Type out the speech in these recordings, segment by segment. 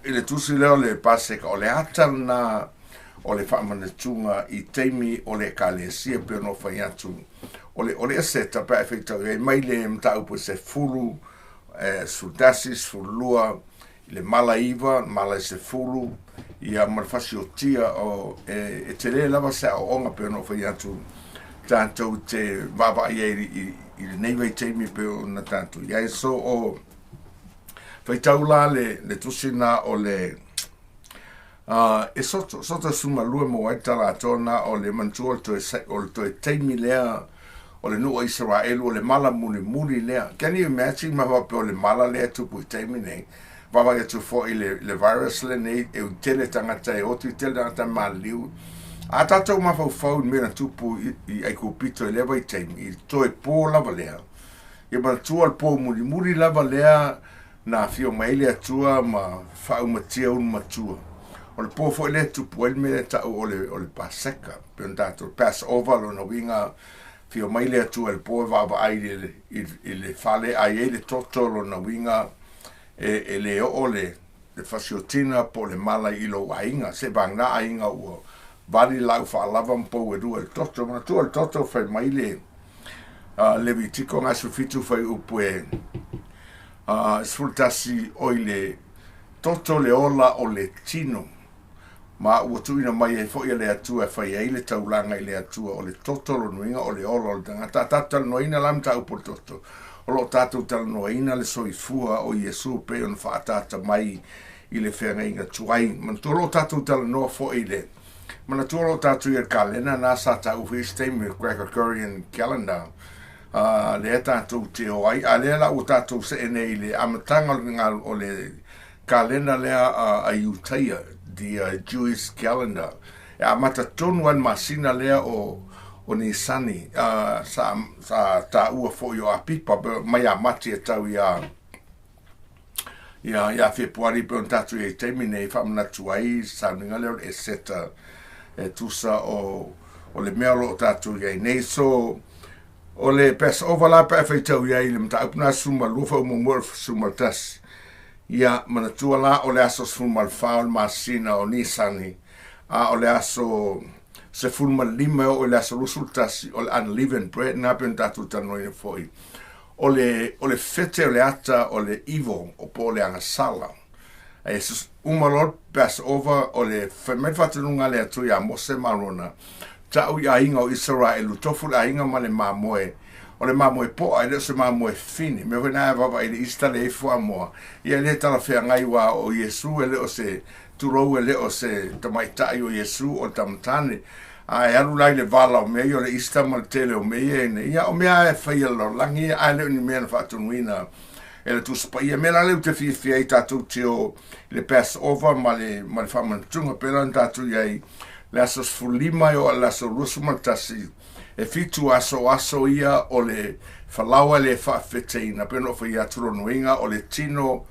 I le tusi lea o le Paseka, o le ata lena o le faamanatuga i taimi o le Ekalesia, pei ona ou fai atu, o le Eseta pe a e faitau i ai mai le mataupu e 10, 11, 12, i le mala 9, mala 10, ia ma le fasiotia o e tele lava se aoaoga pei ona ou fai atu tatou te vaavaai ai i lenei vaitaimi pei ona tatou i ai. So o faitau la le tusi na o le Esoto, Soto 12 mo ai tala atoa na o le manatua o le toe taimi lea o le nuu o Isaraelu, o le mala mulimuli lea. Can you imagine ma faapea o le mala lea tupu i taimi nei? Vaavaai atu foi le virus lenei e tele tagata e oti, tele tagata maliliu. A tatou mafaufau i mea na tupu i Aikupito i lea vaitaimi, i toe po lava lea. Ia manatua le po mulimuli lava lea na afio mai le Atua ma faaumatia ulu matua. O le po foi lea tupu ai le mea tau o le Paseka, pe ona tatou Passover, lona uiga fio mai le Atua i le po e vaavaai i le fale a i ai le toto, lona uiga e le oo le fasiotina po o le mala i lou aiga. Se vagana aiga ua vali lau faalava ma pou e lua i le toto. Manatua le toto fai mai le Levitiko 17 fai upu e 11 o i le toto le ola o le tino. Ma ua tuuina mai ai foi e le Atua e fai ai le taulaga i le Atua o le toto, lona uiga o le ola o le tagata. Tatou talanoaina la mataupu o le toto. O lo o tatou talanoaina le soifua o Iesu pei ona faaataata mai i le feagaiga tuai. Manatua o lo o tatou talanoa foi i le manatua o lo o tatou i le kalena na sa tau foi isi taimi, Gregorian calendar. Lea tatou te o ai, a lea la ua tatou see nei i le amataga o le kalena lea a Iutaia, the Jewish calendar. E amata tonu ai le masina lea o Nisani, sa taua foi o Apipa mai a Mati e tau ia Fepuari pe ona tatou i ai taimi nei faamanatu ai sauniga lea o le Eseta e tusa o le mea o lo o tatou i ai nei. So o le Passover la pe a faitau i ai le mataupu na 12 faaumuamua o le 11. Ia manatua la o le aso 14 o le masina o Nisani, a o le aso 15 e oo i le aso 21 o le unleavened bread na pe ona tatou talanoaina foi. O le fete o le ata o le evil o po o le agasala. E uma loa Passover o le fai mai le faatonuga a le Atua ia Mose ma Arona, ta'u i aiga o Isaraelu, tofu le aiga ma le mamoe. O le mamoe po'a e le o se mamoe fini. Mea foi na e vaavaai i le Easter le ifo amoa. Ia le talafeagai ua o Iesu e le o se tulou e le o se tamaita'i o Iesu o le tamatane. A e alu la i le vala o mea ia o le Easter ma le tele o mea ia ina. Ia o mea e faia le lalolagi ae le o ni mea na faatonuina e le Tusi Paia. Mea la lea ou te fiafia ai tatou te o i le Passover ma le faamanatuga pe la na tatou i ai le aso 15 e oo i le aso 21 e 7 aso aso ia o le falaoa le faafeteina pe ona fai atu lona uiga o le tino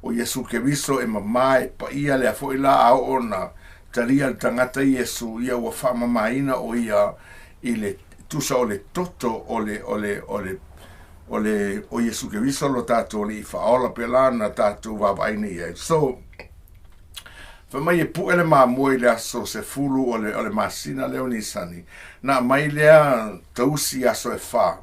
o Iesu Keriso e mamā e paia lea foi la a oo na talia le tagata Iesu ia ua faamamaina o ia i le tusa o le toto o le o Iesu Keriso lo tatou Alii faaola pe la na tatou vaavaai nei ai. So fai mai e pu'e le mamoe i le aso 10 o le masina lea o Nisani. Na mai lea tausi aso e 4.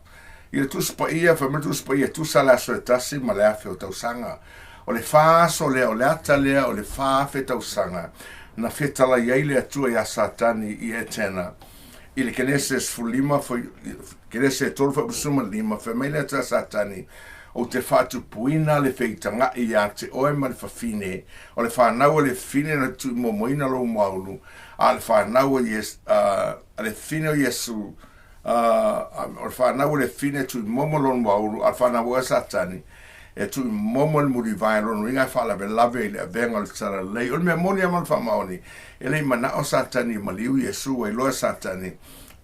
I le Tusi Paia, fai mai le Tusi Paia, tusa le aso e tasi ma le 1,000 o tausaga. O le 4 aso lea, o le ata lea, o le 4,000 tausaga, na fetalai ai le Atua iā Satani i Etena. I le Kenese 15, Kenese 3 15, fai mai le Atua Satani, ou te faatupuina le feitaga'i iā te oe ma le fafine, o le fanau a le fafine na tuumomoina lou muaulu, a le fanau a Yes, a le fafine o Iesu, o le fanau a le fafine tuumomo lona muaulu, a le fanau a Satani, e tuumomo le mulivae lona uiga e faalavelave i le avega o le talalelei. O le mea moni ama le faamaoni, e le i manao Satani maliu Iesu, ai loa Satani,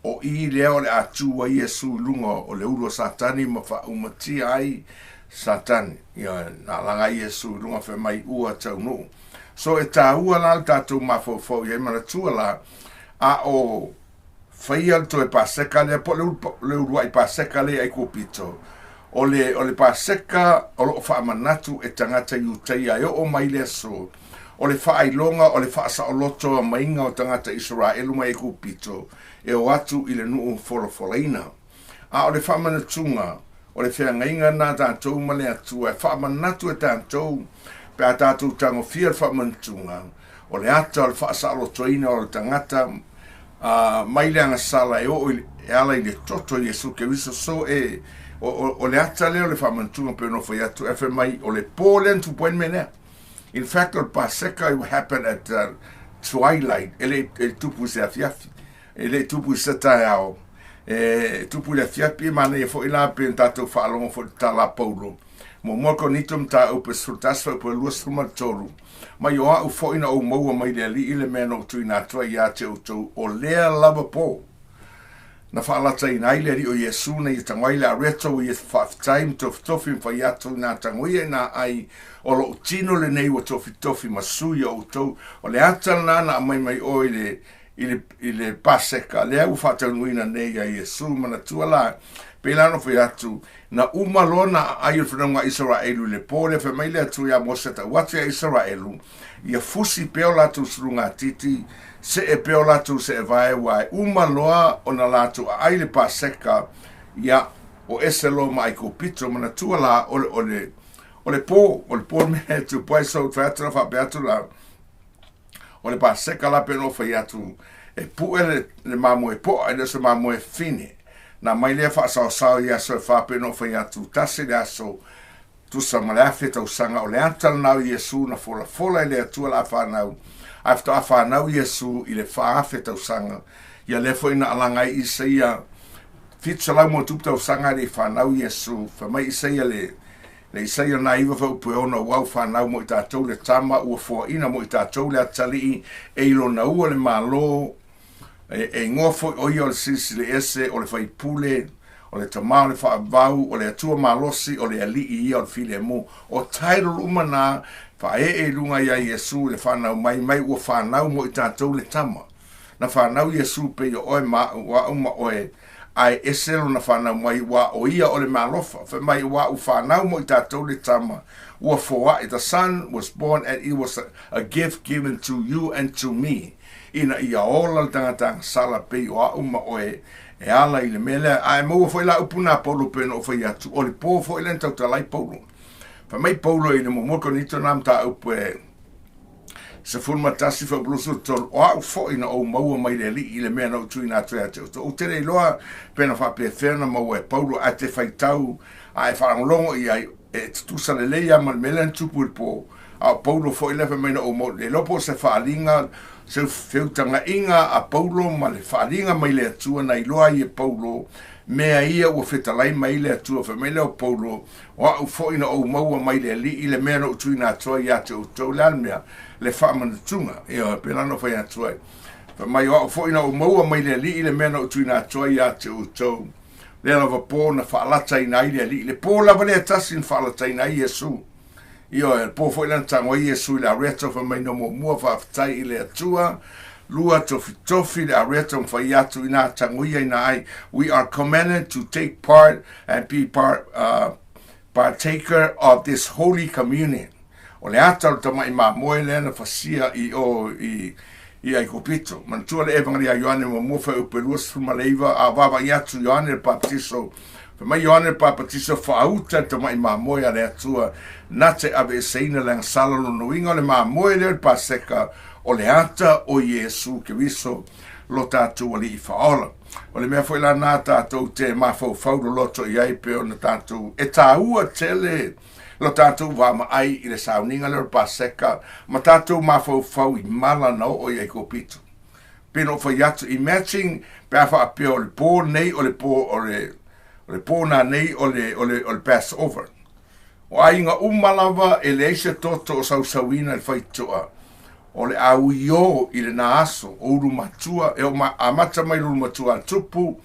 o i lea o le atu ai Iesu i luga o le ulu o Satani ma faaumatia ai Satani. Ia, na laga ai Iesu i luga fai mai ua taunuu. So e tāua la le tatou mafaufau i ai manatua la, a o faia le toe Paseka lea po o le uluai Paseka lea i Aikupito. O le Paseka o lo o faamanatu e tagata Iutaia e oo mai le aso. O le faailoga o le faasaoloto maiga o tagata Isaraelu mai Aikupito e o atu i le nuu folafolaina. A o le faamanatuga o le feagaiga na tatou ma le Atua e faamanatu e tatou pe a tatou tagofia le faamanatuga o le ata o le faasaolotoina o le tagata mai le agasala e oo e ala i le toto o Iesu Keriso. So e o le ata lea o le faamanatuga pe no fai atu e fai mai o le po lea na tupu ai le mea lea. In fact, o le Paseka it happened at twilight, e le e tupu i se afiafi, e le tupu i se taeao, e tupu i le afiafi. E manaia foi la pe na tatou faalogo foi i le tala a Paulo. Muamua Korinito mataupu e 11 fuaiupu e 23, mai o au foi na ou maua mai le Alii le mea na ou tuuina atu ai ia te outou, o lea lava po na faalataina ai le Alii o Iesu na ia tago ai le areto ua ia faafetai ma tofitofi ma fai atu i nā tagoia i nā ai o lou tino lenei ua tofitofi ma sui o outou. O le ata lena na aumai mai oe i le i le Paseka lea ua faataunuuina nei ia Iesu. Manatua la, pei la ona fai atu, na uma loa na aai o le fanauga a Isaraelu i le po lea, fai mai le Atua ia Mose, tau atu ia Isaraelu, ia fusi pea o latou sulugatiti, see pea o latou seevae, ua e uma loa ona latou aai le Paseka, ia o ese loa ma Aikupito. Manatua la, o le, o le, o le po, o le po le mea e tupu ai. So, fai atu la, faapea atu la, o le Paseka la pe no fai atu, e pu'e le mamoe po'a, e le o se mamoe fine. Na mai lea faasaosao i aso e fa pe no fai atu, tasi le aso, tusa ma le 1000 tausaga. O le ata lena o Iesu na folafola e le Atua la fanau, ae faatoa fanau Iesu i le 4000 tausaga. Ia lea foi na alaga ai Isaia 700 ma tupu tausaga e le i fanau Iesu. Fai mai Isaia le Isaia na iva fa upu e ono, ua fanau mo i tatou le tama, ua foaina mo i tatou le atalii, e i lona ua le Malo, e igoa foi o ia o le Silisili Ese, o le Faipule, o le Tama o le Faavau, o le Atua Malosi, o le Alii ia o le Filemu. O title uma na faaee i luga ia Iesu i le fanau mai, mai ua fanau mo i tatou le tama. Na fanau Iesu pei o oe ma au, o au ma oe, ae ese lona fanau mai, ua o ia o le malofa. Fai mai ua u fanau mo i tatou le tama, ua foa'i. The son was born and it was a gift given to you and to me. Ina ia ola le tagata agasala pei o au ma oe e ala i le mea lea. Ae maua foi la upu na Paulo pe na o fai atu, o le po foi lea na tautala ai Paulo. Fai mai Paulo i le muamua Korinito na mataupu e 11 fuaiupu 23, o au foi na ou maua mai le Alii i le mea na ou tuuina atu ia te outou. Ou te le iloa pe na faapefea na maua e Paulo, ae te faitau a e faalogologo i ai, e tutusa lelei lava ma le mea lea na tupu i le po. A o Paulo foi lea fai mai na ou maua, le iloa po o se faaaliga, se feutagaiga a Paulo ma le faaaliga mai le Atua na iloa ai e Paulo mea ia ua fetalai mai le Atua. Fai mai lea o Paulo, o au foi na ou maua mai le Alii le mea na ou tuuina atu ai ia te outou. Le a le mea? Le faamanatuga. Ioe, pēlā na fai atu ai. Fai mai o au foi na ou maua mai le Alii le mea na ou tuuina atu ai ia te outou. Lea lava po na faalataina ai le Alii. Le po lava lea tasi na faalataina ai Iesu. Ioe, le po foi lea na tago ai Iesu i le areto, fai mai na muamua faafetai i le Atua, lua tofitofi le areto ma fai atu ina tagoia ina ai. We are commanded to take part and be partaker of this holy communion. O le ata o le tama'i mamoe lea na fasia i o i Aikupito. Manatua le Evangelia a Ioane muamua fuaiupu e 29, a vaavaai atu Ioane le Papatiso, fai mai Ioane le Papatiso, faauta le tama'i mamoe a le Atua na te aveeseina le agasala. Lona uiga o le mamoe lea o le Paseka, o le ata o Iesu Keriso lo tatou Alii Faaola. O le mea foi la na tatou te mafaufau loloto i ai pe ona tatou e tāua tele lo tatou vaamaai i le sauniga lea o le Paseka ma tatou mafaufau i mala na oo i Aikupito. Pe na ou fai atu, imagine pe a faapea o le po nei o le po o le o le po na nei o le o le o le Passover. O aiga uma lava e leai se toto o sausauina i le faitotoa o le a uiō i lena aso o ulu matua e o ma, amata mai ulu matua a tupu,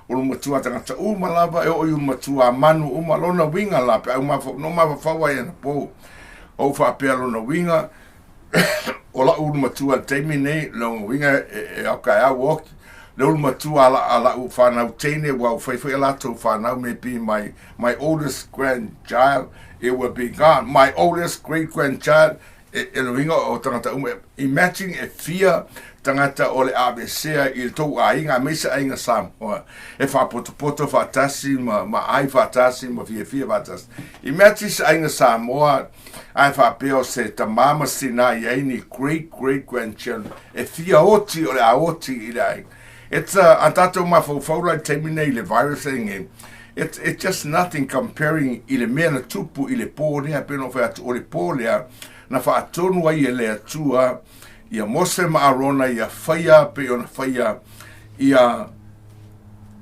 ulu matua a tagata uma lava e oo i ulu matua a manu uma. Lona uiga la pe au mafa, no mafafau ai anapo ou faapea lona uiga o la'u ulu matua i le taimi nei, lona uiga e ao ka e au oki le ulu matua a la'u fanau teine, ua ou fai foi a latou fanau, maybe my oldest grandchild, it will be gone, my oldest great grandchild. e le uiga o tagata uma. Imagine e fia tagata o le aveesea i le tou aiga aemaise aiga Samoa e faapotopoto faatasi ma ma ai faatasi ma fiafia faatasi. Imagine se aiga Samoa ae faapea o se tamā ma se tinā i ai ni great great grandchildren e fia oti o le a oti i le aiga. It's a tatou mafaufau la i le taimi nei i le virus lenei, it's just nothing comparing i le mea na tupu i le pō lea, pei ona ou fai atu, o le pō lea na faatonu ai e le Atua ia Mose ma Arona ia faia pei ona faia ia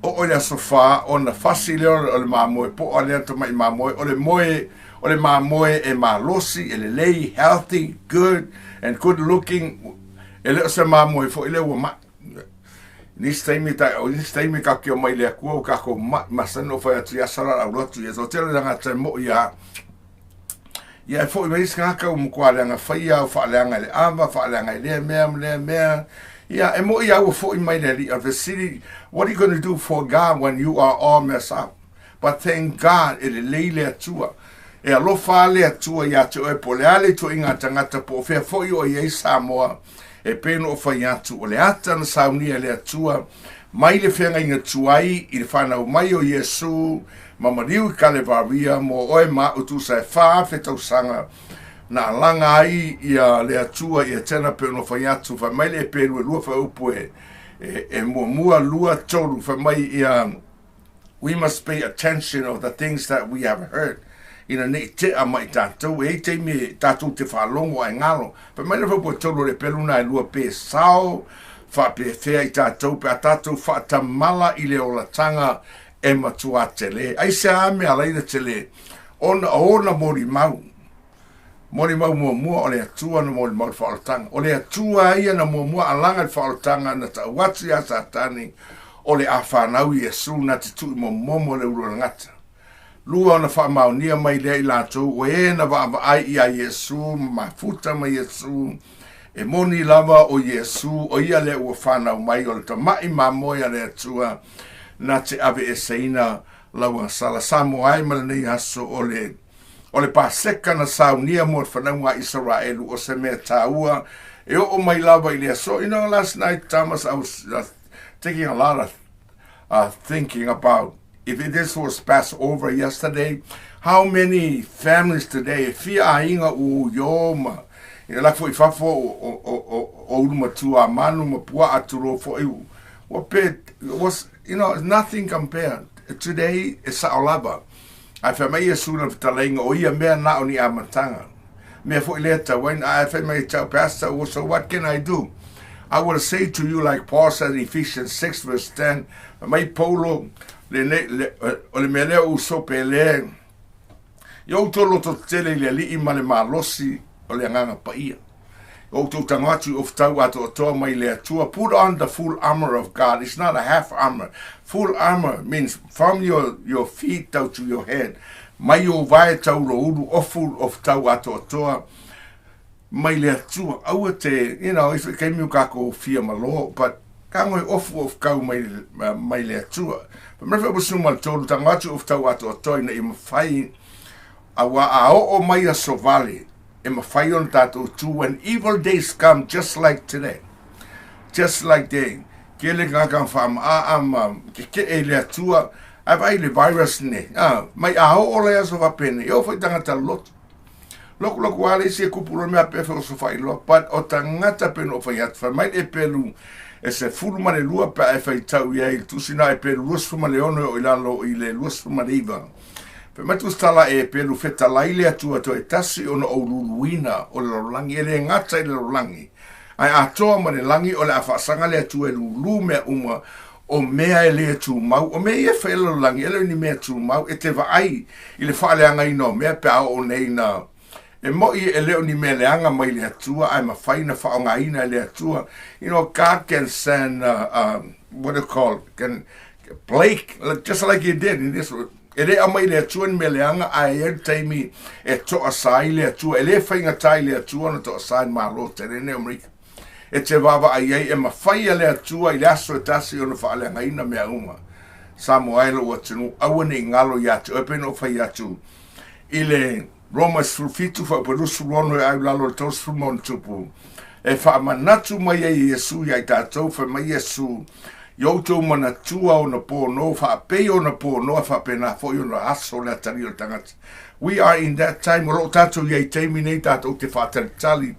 oo i le aso fa ona fasi lea o le mamoe poa lea tama'i mamoe o le moe o le mamoe e malosi e lelei healthy good and good looking e le o se mamoe foi lea ua ma'i Nisi taimi ta o nisi taimi ka kio mai le Atua o kako ma masani o fai atu ia sala au lotu ia so tele langa te mo ia ia e foi mai isi gaka u matua leaga faia au faaleaga i le ava faaleaga i lea mea ma lea mea ia e moʻi a ua foi mai le Alii o le fesili what are you going to do for God when you are all messed up but thank God e lelei le Atua e alofa le Atua ia te oe po o le a le ituaiga tagata po o fea foi o i ai Samoa E pei ona ou fai atu, o le ata na saunia e le Atua mai le feagaiga tuai i le fanau mai o Iesu ma maliu i Kalevaria mo oe ma a'u tusa e 4,000 tausaga na alaga ai ia le Atua i Atena pei ona fai atu, fai mai le Epelu e lua fuaiupu e, e, e muamua, lua, tolu, fai mai ia We must pay attention of the things that we have heard ina ne i tea mai tatou, e i ai taimi e tatou te faalogo ae ngalo. Fai mai le fuaiupu e tolu o le pelu na e lua pe sao faapefea i tatou pe a tatou faatamala i le olataga e matua tele. Aisea mea ala ai na tele? Ona o ona molimau. Molimau muamua o le Atua na molimau i le faaolataga. O le Atua ia na muamua alaga i le faaolataga na tau atu iā Satani o le a fanau Iesu na te tuu i momomo le ulu o le gata. Lua ona faamaonia mai lea i latou o e na vaavaai iā Iesu ma mafuta ma Iesu, e moni lava o Iesu o ia lea ua fanau mai o le tama'i mamoe a le Atua na te aveeseina lau agasala. Samoa ai ma lenei aso o le O le Paseka na saunia mo le fanauga a Isaraelu o se mea taua e oo mai lava i le aso. You know, last night, Thomas, I was taking a lot of thinking about if this was Passover yesterday, how many families today, e fia aiga ua uiō ma, ina laki foi i fafo o, o, o, o, o ulu matua a manu ma pua'a tulou foi, ua pe, was, you know, nothing compared. Today, e sa'o lava. Ae fai mai Iesu i lana fetalaiga, o ia mea na o ni amataga. Mea foi lea tau ai, ae fai mai tau pastor, well, so what can I do? I will say to you like Paul said in Ephesians 6 verse 10, fai mai Paulo, le, le, le, o le mea lea o usope le, ia outou loto tetele i le Alii ma le malosi o le Agaga Paia. O outou tago atu i ofutau atoatoa mai le Atua. Put on the full armor of God. It's not a half armor. Full armor means from your, your feet down to your head. Mai o vae tau lo ulu ofu ofutau atoatoa mai le Atua. Aua te, you know, if it came kako fia malo, but ka ngoi ofu ofukau mai, mai le Atua. Pa mea wha suma le tolu, tago atu ofutau atoatoa ina i mawhai, aua a oo mai aso vale, e mawhai ona tātou tū when evil days come just like today. Just like they ke le ngā whaama'a ma ke ke e le atua ai vai le virus ne. Ah, mai a o le aso fa pene. E o fai tangata lotu. Loku loku ale isi e kupu lo mea pefe o so fai loa. But o tangata peno o fai atu. Fai mai e pelu e se fulu ma le lua pe e fai tau i ai. Tusi na e pelu 26 o i lalo i le 29. Fai mai tusitala e pelu fetalai le Atua toe tasi ona ou luluina o le lalolagi, e le gata i le lalolagi, ae atoa ma le lagi o le a faasaga le Atua e lulu mea uma o mea e le tumau, o mea ia e fai e le lalolagi, e le o ni mea tumau, e te vaai i le faaleagaina o mea pe a oo nei na E moʻi e le o ni mea leaga mai le Atua ae mafai na faaaogaina e le Atua. You know, God can send, what do you call, can, plague, just like he did in this. E le aumai le Atua ni mea leaga ae i ai le taimi e toʻasa ai le Atua. E le faigata i le Atua ona toʻasa i Malo tele nei o Amerika. E te vaavaai ai e mafai e le Atua i le aso e tasi ona faaleagaina mea uma. Samoa e lou atunuu, aua ne i galo ia te oe pei ona ou fai atu i le. Roma 17 fuaiupu 26 e au i lalo o le 30 ma ona tupu, e faamanatu mai ai e Iesu iā i tatou, fai mai Iesu, I outou manatua ona pono, faapei ona ponoa, faapena foi ona aso le atalii o le tagata. We are in that time, o lo o tatou i ai i taimi nei, tatou te faatalitali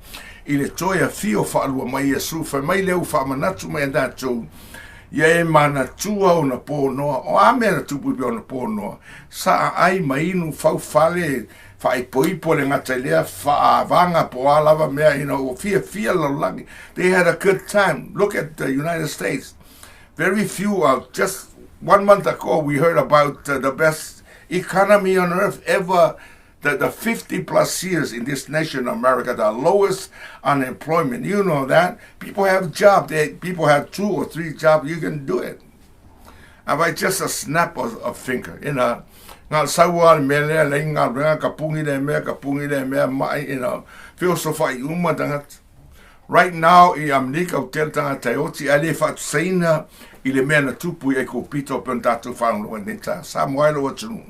i le toe afio faalua mai Iesu, fai mai lea ua faamanatu mai a tatou, ia e manatua ona ponoa. O a mea na tupu i ona ponoa? Sa aai ma inu, fau fale, faaipoipo le gata i lea, faaavaga po o a lava mea, you know, ua fiafia le lalolagi. They had a good time. Look at the United States. Very few are just one month ago we heard about the best economy on earth ever the 50 plus years in this nation, America, the lowest unemployment. You know that. People have jobs. They, people have two or three jobs. You can do it. By just a snap of a finger, you know. Ngā saua le mea lea, lei ngā renga, ka pungi le mea, ka pungi le mea, mai, you know, feosofai uma tangata. Right now, i Amerika o tele tangata e oti, a le whaatusaina i le mea na tupu i Aikupito pe ona tātou whanau nei tā. Samoa ai lo atunuu.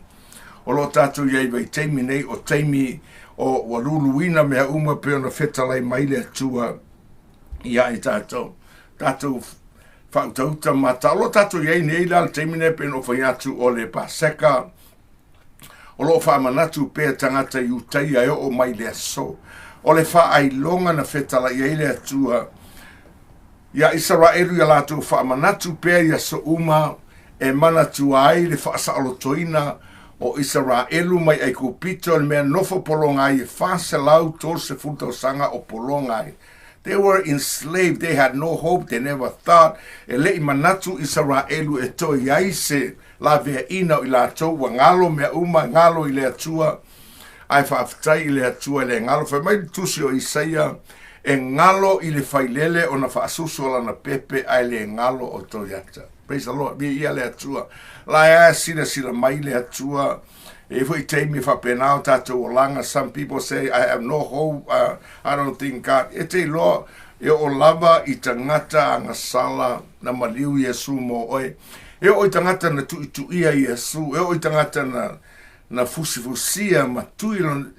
O lo tātou i ai vaitaimi nei, o taimi o ua luluina mea uma pe ona fetalai mai le Atua i a i tātou. Tātou whautauta ma tā. O lo tātou i ai nei la le taimi nei pe ona whai atu o le Paseka, o lo o faamanatu pea tagata Iutaia e oo mai le aso. O le faailoga na fetalai ai le Atua iā Isaraelu ia latou faamanatu pea i aso uma e manatua ai le faasaolotoina o Isaraelu mai Aikupito i le mea nofo pologa ai e 430 tausaga o pologa ai. They were enslaved, they had no hope, they never thought, e le i manatu Isaraelu e toe ai se laveaiina o i latou, ua galo mea uma, galo i le Atua, ae faafetai i le Atua e le galo. Fai mai le tusi o Isaia, e galo i le failele ona faasusu o lana pepe, ae le galo o Toiata. Praise the Lord. Viia le Atua. La e silasila mai le Atua. E foi taimi faapena o tatou olaga. Some people say, I have no hope, I don't think God. E te iloa, e oo lava i tagata agasala na maliu Iesu mo oe. E oo i tagata na tuituia Iesu. E oo i tagata na, na fusifusia ma tui lona.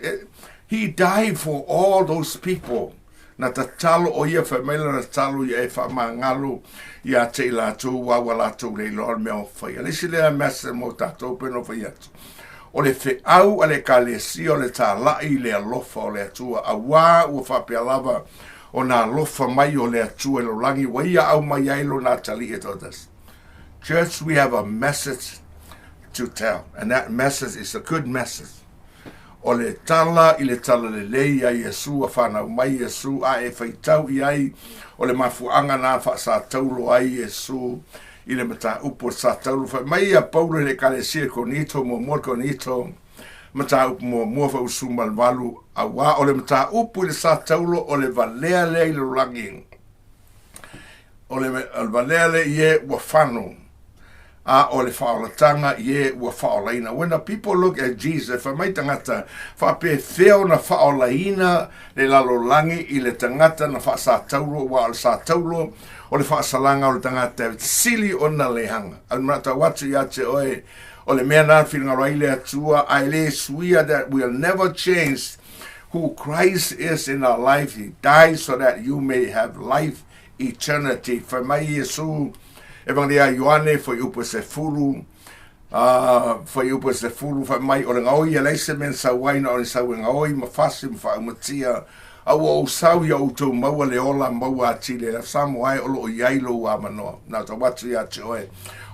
He died for all those people. Na tatalo o ia, fai mai lana tatalo ia e faamagalo ia te i latou ua ua latou le iloa le mea o faia. Le isi lea message mo tatou pe no fai atu. O le feau a le Ekalesia o le tāla'i i le alofa o le Atua, auā ua faapea lava ona alofa mai o le Atua i lalolagi ua ia aumai ai lona atalii e toatasi. Church, we have a message to tell, and that message is a good message. O le tala i le talalelei a Iesu, a whanau mai Iesu, a e faitau i ai o le mafuaaga na faasataulo ai Iesu i le mataupu o le sataulo. Fai mai ia Paulo i le Ekalesia i Korinito, muamua le Korinito, mataupu muamua fausu ma le valu, auā o le mataupu i le sataulo o le valea lea i le lalolagi. O le valea lea i e ua fano, a o le faaolatanga i e ua faaolaina. When the people look at Jesus, fai mai tagata, faapefea ona faaolaina le lalolagi i le tagata na faasataulo, aua o le sataulo o le faasalaga o le tagata e sili ona leaga. A matau atu ia te oe, o le mea na finagalo ai le Atua, ae le suia, that will never change who Christ is in our life. He died so that you may have life eternity. Fai mai Iesu, Evangelia Ioane, fuaiupu e sefulu, fuaiupu e sefulu, fai mai, o le gaoi e leai se mea na sau ai, na o le sau e gaoi ma fasi ma faaumatia, a ua ou sau ia outou maua le ola maua atili e Samoa ai o lo o i ai lou avanoa. Na tau atu ia te oe,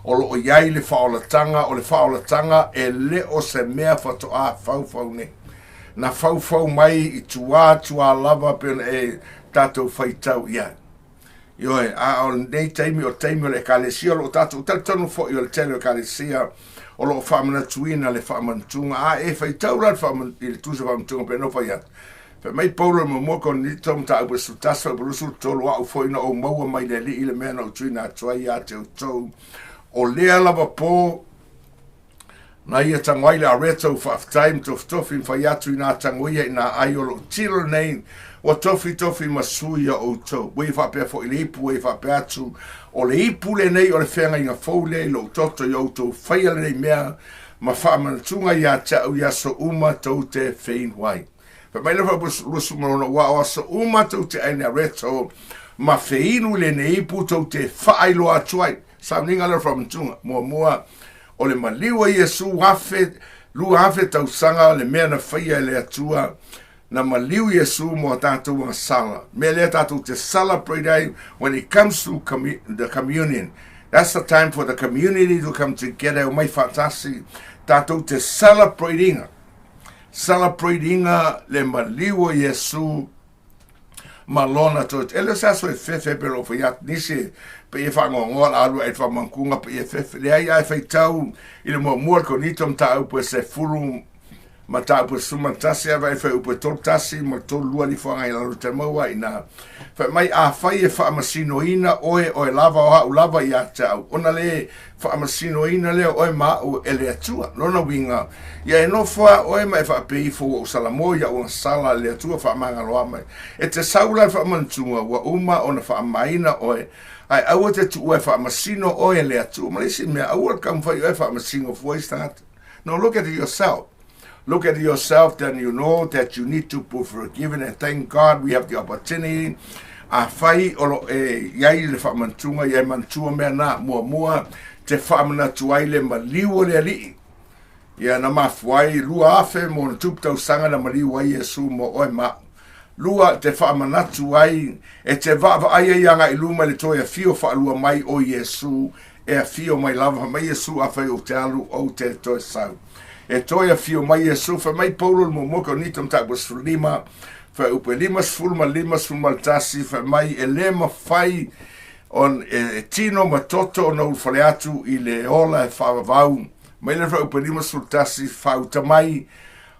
o lo o i ai le faaolatanga, o le faaolatanga e le o se mea faatoa faufau nei. Na faufau mai i tuā tuā lava pe ona e tatou faitau i ai. Ioe, a o lenei taimi, o taimi o le Ekalesia, o lo o tatou talitonu foi o le tele o Ekalesia, o lo o faamanatuina le faamanatuga, a e faitau la i le tusi faamanatuga pe no fai atu. Fai mai Paulo i muamua Korinito, mataupu e 11, fuaiupu 23, au foi na ou maua mai le Alii le mea na ou tuuina atu ai ia te outou, o lea lava po Na ia tango ai le areto u faafetai ma tofitofi ma fai atu i nā tango ia i nā ai o lou tilo nei, ua tofitofi ma sui ia outou. Ua ia faapea foi le ipu, ua ia faapea atu, o le ipu lenei o le feagaiga fou lea i lou toto i outou faia lenei mea ma faamanatuga ia te au i aso uma tou te feinu ai. Fai mai le fuaiupu 26, Aua o aso uma tou te ai i le areto ma feinu i lenei ipu tou te faailoa atu ai. Sauniga lea o le faamanatuga. Muamua, o le maliu a Iesu afe, 2000 tausaga le mea na faia e le Atua na maliu Iesu mo a tatou agasala. Mea lea tatou te celebrate ai when it comes to the communion. That's the time for the community to come together, omai faatasi, tatou te celebrate inga. Celebrate inga le maliu o Iesu ma lona toe. E le o se aso e fefe pe lo fai atu nisi pe e whangongoa la alua e whamankunga pe e fefe. Leai ai whaitau i le muamua le Konito mataupu e sefulu mataupu e suma tasi ava e whai upu e tolu tasi ma tolu lua ni whangai lalo te maua ina. Whai mai a whai e whaamasinoina oe oe lava o hau lava i a te au. Ona le faamasinoina lea o oe ma au e le Atua. Lona uiga, ia e nofo a oe ma e faapea ifo ua ou salamo iaʻu agasala le Atua faamagaloa mai. E te sau la i le faamanatuga ua uma ona faamamaina oe, ae aua te tuua e faamasino oe e le Atua. Ma le isi mea, aua le taumafai oe e faamasino fua isi tagata. No, look at yourself. Look at yourself, then you know that you need to be forgiven and thank God we have the opportunity. Afai o lo e iai le faamanatuga, ia e manatua mea na, muamua, te faamanatu ai le maliu o le Alii. Ia na mafua ai 2000 mo ona tupu tausaga na maliu ai Iesu mo oe ma au. Lua, te faamanatu ai, e te vaavaai ai agai i luma i le toe afio faalua mai o Iesu e afio mai lava, fai mai Iesu, afai ou te alu, ou te toe sau. E toe afio mai Iesu, fai mai Paulo le muamua Korinito mataupu 15, fuaiupu e 50 ma 51, fai mai e le mafai on, e, e tino ma toto ona ulufale atu i le ola e faavavau. Mai le fuaiupu e 51, faauta mai,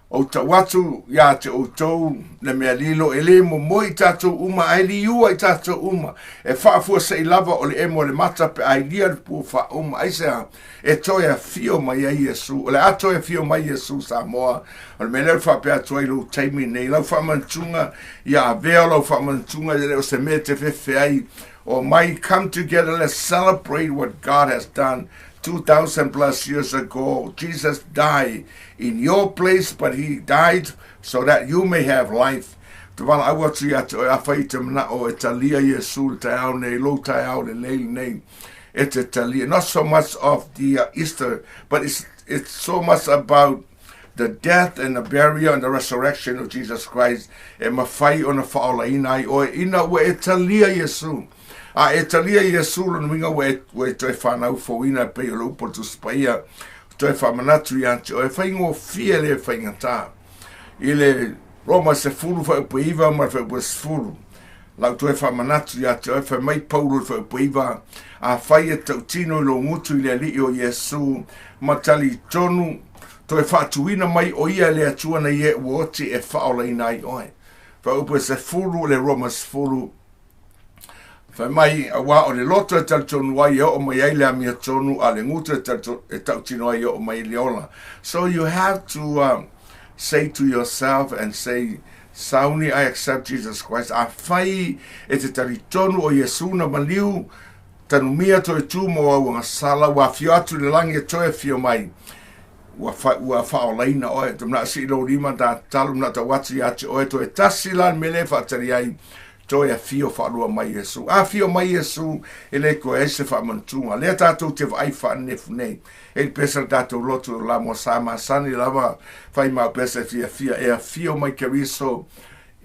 Ou tau atu ia te outou le mea lilo, e le momoe i tatou uma, ae liua i tatou uma. E faafuasei lava o le emo o le mata pe a ilia le pua faauma. Aisea? E toe afio mai ai Iesu. O le a toe afio mai Iesu Samoa. O le mea lea ou te faapea atu ai i lou taimi nei, lau faamanatuga, ia avea lau faamanatuga, e le o se mea e te fefe ai. Omai, come together, let's celebrate what God has done 2,000 plus years ago. Jesus died in your place, but he died so that you may have life. Te walaau atu ia te oe, afai i te manao e talia Iesu le taeao nei, lou taeao lelei lenei, e te talia. Not so much of the Easter, but it's so much about the death and the burial and the resurrection of Jesus Christ e mawhai ona whaolaina ai oe ina ua e talia Iesu. A e talia Iesu lona uiga ua e, ua e toe whanau fouina e pei o le upu o le Tusi Paia, toe faamanatu ia te oe, faigofie le faigata. I le Roma 10 fuaiupu 9 ma le fuaiupu 10, lau toe faamanatu ia te oe, fai mai Paulo i le fuaiupu 9, afai e tautino i lou gutu i le Alii o Iesu, ma talitonu, toe faatuina mai o ia e le Atua nei e ua oti e faaolaina ai oe. Fuaiupu e 10, le Roma 10, Fai mai, auā o le loto e talitonu ai e oo mai ai le amiotonu, a le gutu e, e tautino ai e oo mai le ola. So you have to say to yourself and say, Sauni, I accept Jesus Christ. Afai e te talitonu o Iesu na maliu, tanumia toe tū mō au agasala, ua afio atu i le langi e toe afio mai. Ua, fa, ua whaolaina oe, te mna si lou lima tā tatalo, mna tau atu ia te oe, toe tasi la le mele e whaatari ai, Toe afio faalua mai Iesu. Afio mai Iesu, e le toe ai se faamanatuga. Lea tatou te vaai faanenefu nei. E le pesa le tatou lotu o la mo sa masani lava fai mau pesa e fiafia. E afio mai Keriso,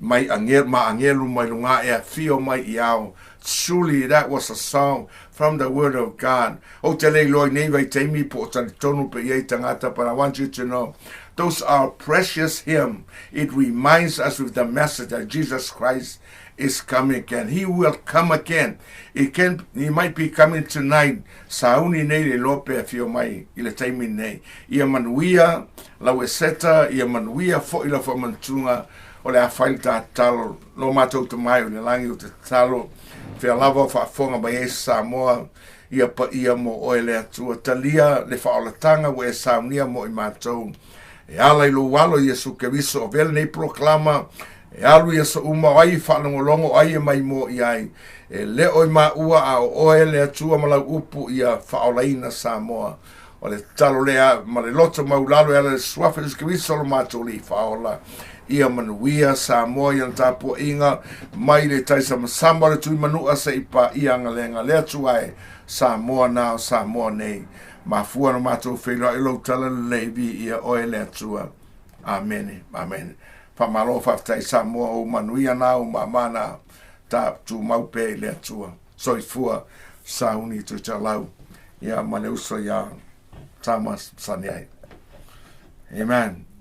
mai angelu, ma angelu mai luga, e afio mai i ao. Truly, that was a song from the word of God. Ou te le iloa i nei vaitaimi po o talitonu pe i ai tagata, but I want you to know, those are precious hymn. It reminds us with the message that Jesus Christ is coming again. He will come again. It can, he might be coming tonight. Sauni nei le iloa pe afio mai i le taimi nei. Ia manuia lau eseta, ia manuia foi lau faamanatuga o le a fai le tatalo. Lo matou tama e o le lagi o te tatalo, fea lava o faafofoga mai ai Samoa, ia paia mo oe le Atua. Talia le faaolataga ua e saunia mo i matou. E ala i lou alo Iesu Keriso, avea lenei polokalama e alu i aso uma o ai e faalogologo o ai e maimoa i ai. E le o i maua a o oe le Atua ma lau upu ia faaolaina Samoa. O le tatalo lea ma le loto maulalo e ala i le Suafa o Iesu Keriso lo matou Alii Faaola. Ia manuia Samoa i ana tapuaiga mai le taisamasama o le Tuimanua seia paia agalega le Atua e Samoa na o Samoa nei. Mafua ona matou feiloai i lou talalelei viia oe le Atua. Amene. Amene. Faamalo faafetai Samoa ou manuia na ou mama na ta tumau pea i le Atua. Soifua sauni Tuitolau ia ma le uso ia Thomas Saniai. Amen.